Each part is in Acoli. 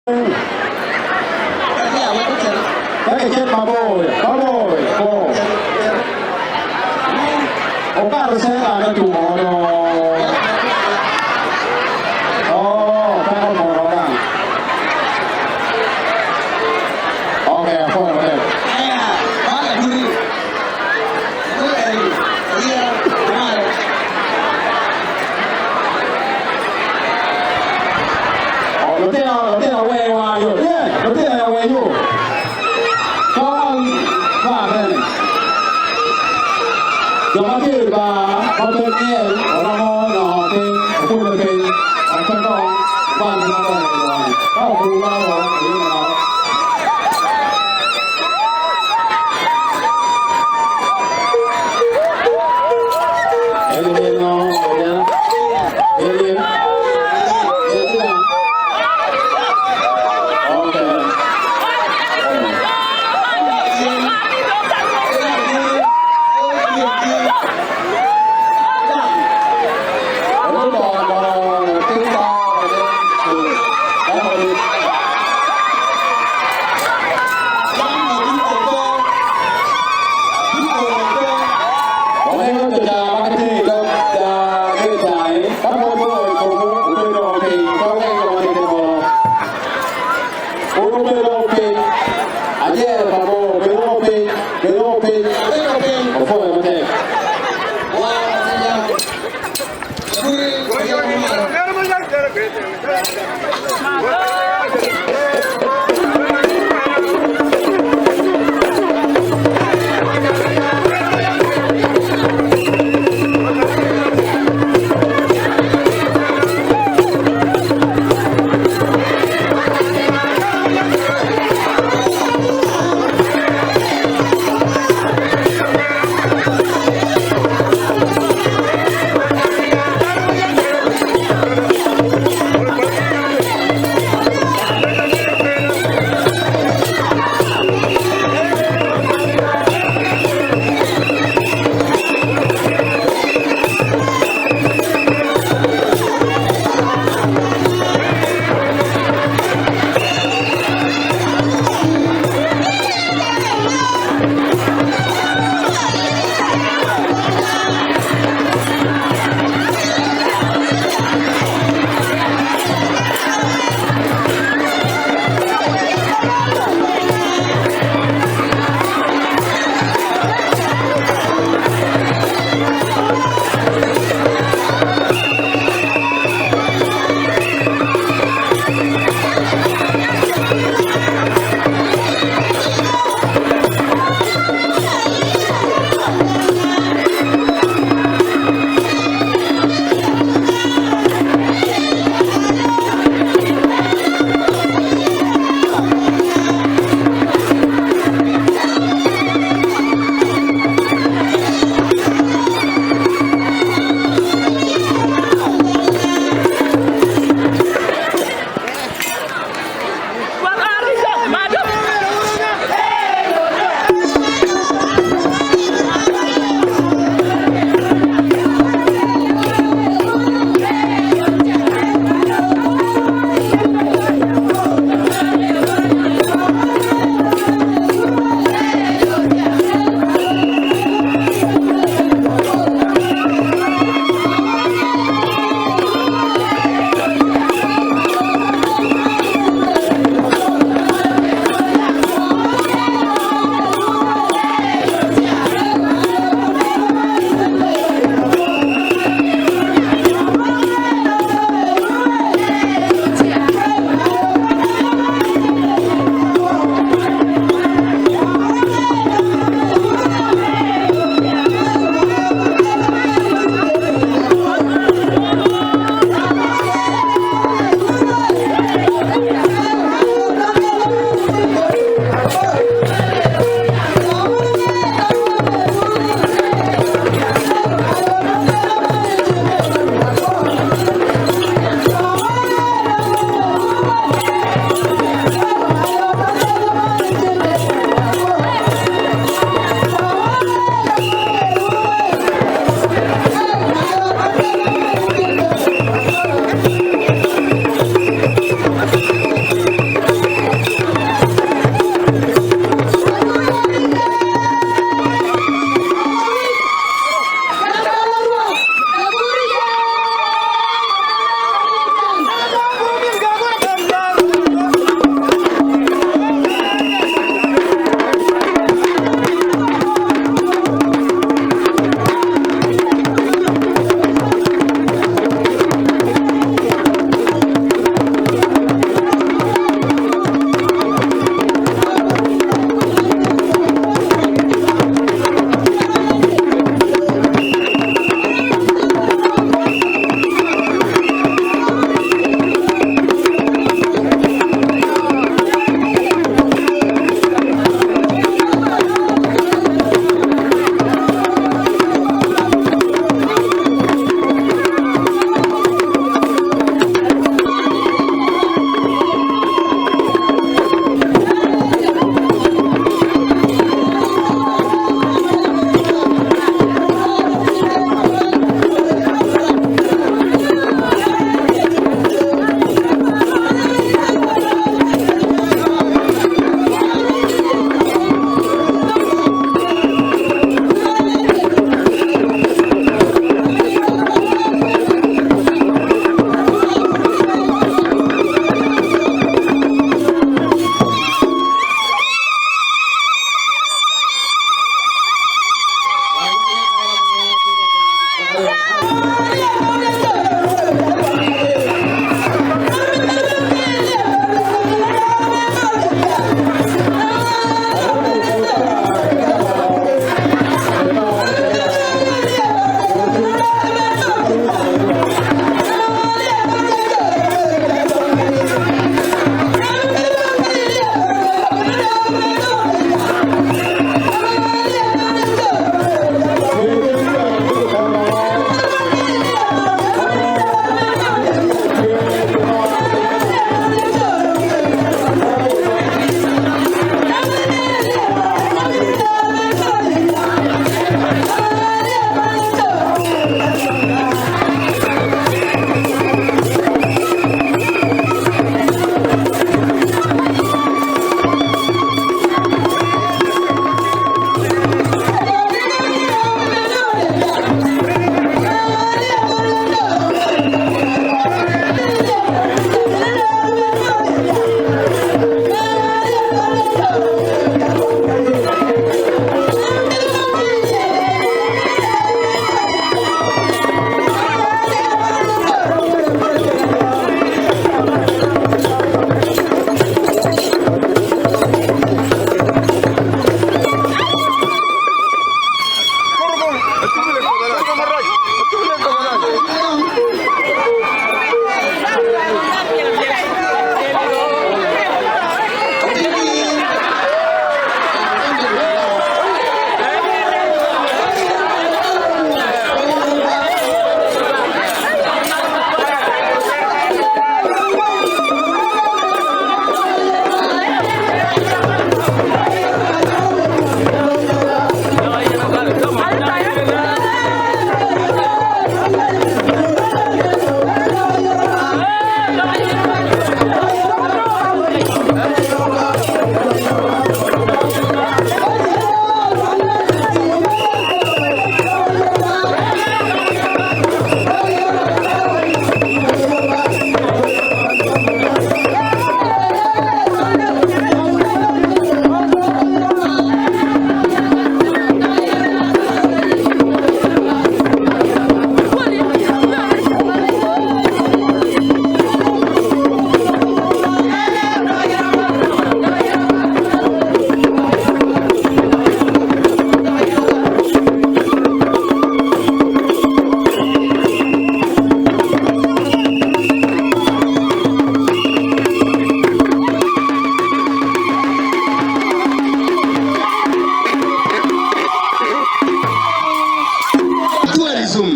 Ka kicit mabor, mabor, bor. Okato centa me tumo do. Oh, peko mono gang. Okay, apwoyo matek. Lutino, lutino wer wa yo. Yeah, lutino ya wer yo. Kong ba bene. Jo ma tye i bar ma pe myel oromo nongo piny, okule piny, wek pe kong okwan gin ma kome kilwongo. Ka okula woko, oyubo malo. Eni myel ngo, Ojana? Myel myel? Myel tye gang? Okay.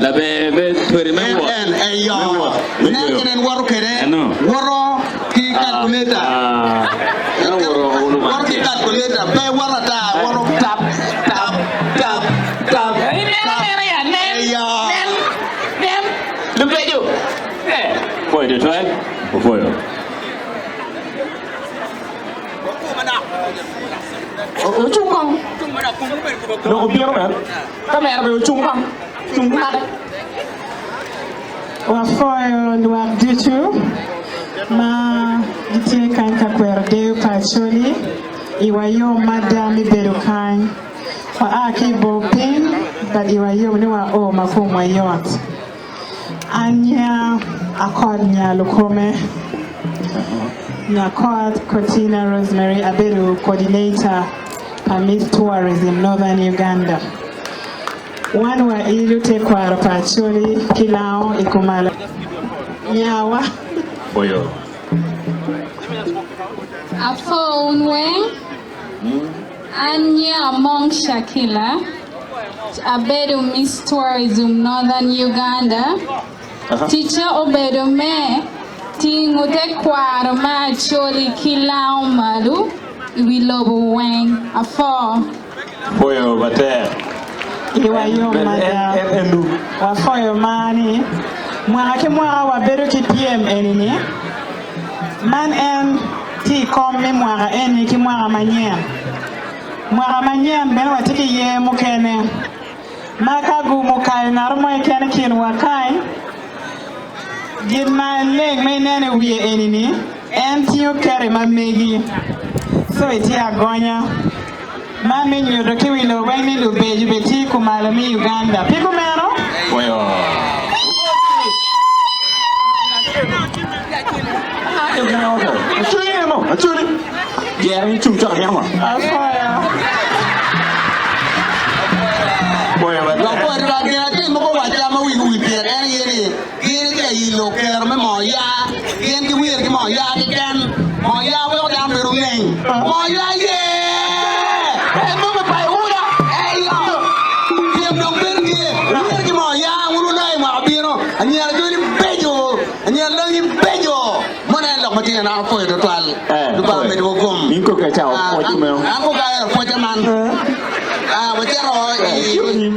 Laber me tweri me wot. En eyo. Nen kene en woto kede. Woto ki calculator. Woto ki calculator. Pe woto ata. Woto tap, tap, tap, tap, tap. Eyo. Lubedo. Pwoyo tutwal. Opwoyo. Ocung kong. Lok obino bene. Kamera bene ocung kong. Cung make. Wapwoyo lwak ducu ma gitye kany ka kwero deyo pa Acholi. Iwa yom mada me bedo kany. Wa a ki i bor piny but iwa yom ni wa o ma komwa yot. An nya Akot nya Lukome, Nyakot Kotina Rosemary abedo coordinator pa Miss Tourism Northern Uganda. Wan wa ilo tekwaro pa Acholi ki Lango i kumalo nyawa. Oyo. Apwo wun weng. An nya Among Shakila, abedo Miss Tourism Northern Uganda. Ticca obedo me tingo tekwaro me Acholi ki Lango malo i wi lobo weng. Apwo. Pwoyo matek. Iwa yom mada. Wapwoyo mar ni mwaka ki mwaka wabedo ki pyem eni-ni. Man en tye i kom me mwaka eni ki mwaka manyen. Mwaka manyen bene watye ki yer mukene ma ka gumo kayo ngat mo keken i kinwa kany, gin ma leng ma ineno i wiye eni-ni en tingo keri ma megi. So itye agonya. Man me nyuto ki wi lobo weng ni lubeco bene tye kumalo me Uganda. Pi kumeno? Pwoyo. En cung cok anyaka mo. Apwoyo. Pwoyo matek. Dok pwod rwak gin acel mogo owacca ma wigi owil pire en aye ni, gin tye ka yilo kero me moo yaa, gin giwir ki moo yaa keken. Moo yaa weko dano bedo leng. Moo yaa ye! En nongo pa Euda, eyo! Pyem dong bedo tye, wir ki moo yaa, wun wuloyo i mwaka bino. Anyira joni beco, anyira longi beco! Mono en lok ma tye an apwoyo twatwal. Lubanga omedo wa gum. In koka icawa pwoc meno. An koka ahero pwocca man. Wacito i.